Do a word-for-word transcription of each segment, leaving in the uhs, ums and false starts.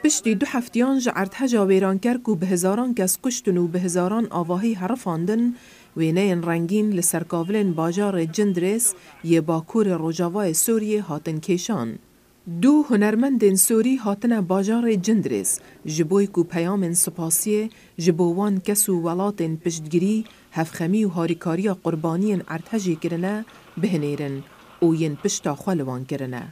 Piştî du heftiyan ji erdheja wêranker ku bi hezaran kes kuştin û bi hezaran avahî herifandin, wêneyên rengîn li serkavilên bajarê Cindirês yê Bakurê Rojavayê Sûriyê hatin kêşan. Du hunermendên Sûrî hatine bajarê Cindirês, ji bo ku peyamên spasiyê ji bo wan kes û welatên piştgirî, hevxemî û harîkariya qurbaniyên erdhejê kirine, bihinêrin û yên pişta xwe li wan kirine.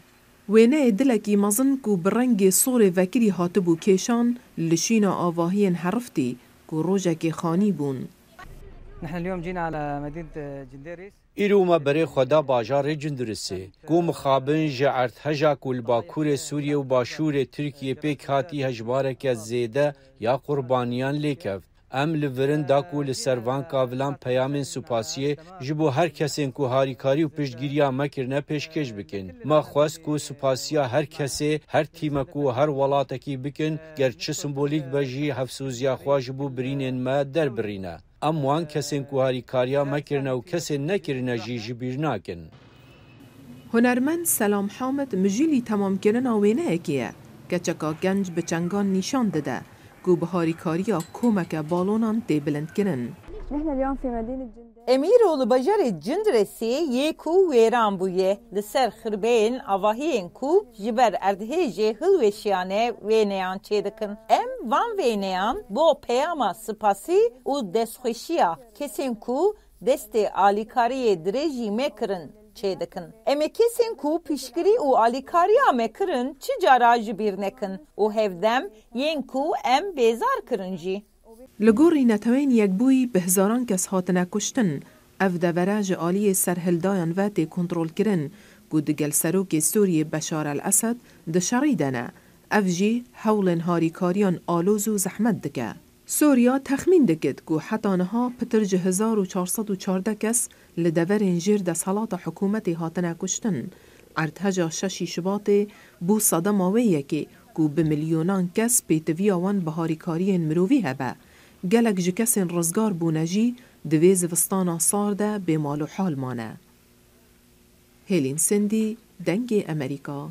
Wêneyê dilekî mezin ku bi rengê sorê vekirî hatibû kêşan, li şîna avahiyên heriftî ku rojekê xanî bûn. نحن اليوم جينا على مدينة جنديريس. Îro me berê xwe da bajarê Cindirisê, ku mixabin ji erdheja ku li bakurê Sûriyê û başûrê Tirkiyê pêk hatî hejmareke zêde ya qurbaniyan lê keft. Em li vir in da ku li ser van kavilan peyamên supasiyê ji bo her kesên ku harîkarî û piştgiriya me kirine pêşkêş bikin. Me xwest ku supasiya her kesê, her tîmek û her welatekî bikin, ger çi simbolîk be jî hevsoziya xwe ji bo birînên me derbirîne. Em wan kesên ku harîkariya me kirine û kesên nekirine jî ji bîr nakin. Hunermend Selam Hamid mijîlî temamkirina wêneyekê ye. Keçeka genc bi çengan nîşan dide ku bi harîkariya komeke balonan tê bilindkirin. نحن اليوم في مدينة جندير. Em îro li bajarê Cindiresê yê ku wêran bûye, li ser xirbeyên avahiyên ku ji ber erdhêjê hilweşiyane wêneyan çêdikin. Em van wêneyan bo peyama spasî û destxweşiya kesên ku destê alîkariyê dirêjî me kirin çêdikin. Em ê kesên ku piştgirî û alîkariya me kirin çi cara ji bîr nekin û hevdem yên ku em bêzar kirin jî. Li gorî Neteweyên Yekbûyî bi hezaran kes hatine kuştin. Ev devere ji aliyê serhildayan ve tê kontrolkirin ku digel serokê Sûriyê Beşar el Esed di şerî de ne. Ev jî hewlên harîkariyan aloz û zehmet dike. Sûriya texmîn dikit ku heta niha pitir ji hezar û çar sed û çardeh kes li deverên jêr desthilata hikûmetê hatine kuştin. Erdheja şeşî Şibatê bû sedema wê yekê ku bi milyonan kes pêtiviya wan bi harîkariyên mirovî hebe. Gelek ji kesên rizgar bûne jî di vê zivistana sar de bêmal û hal mane. Hêlîn Sindî, Dengê Emerîka.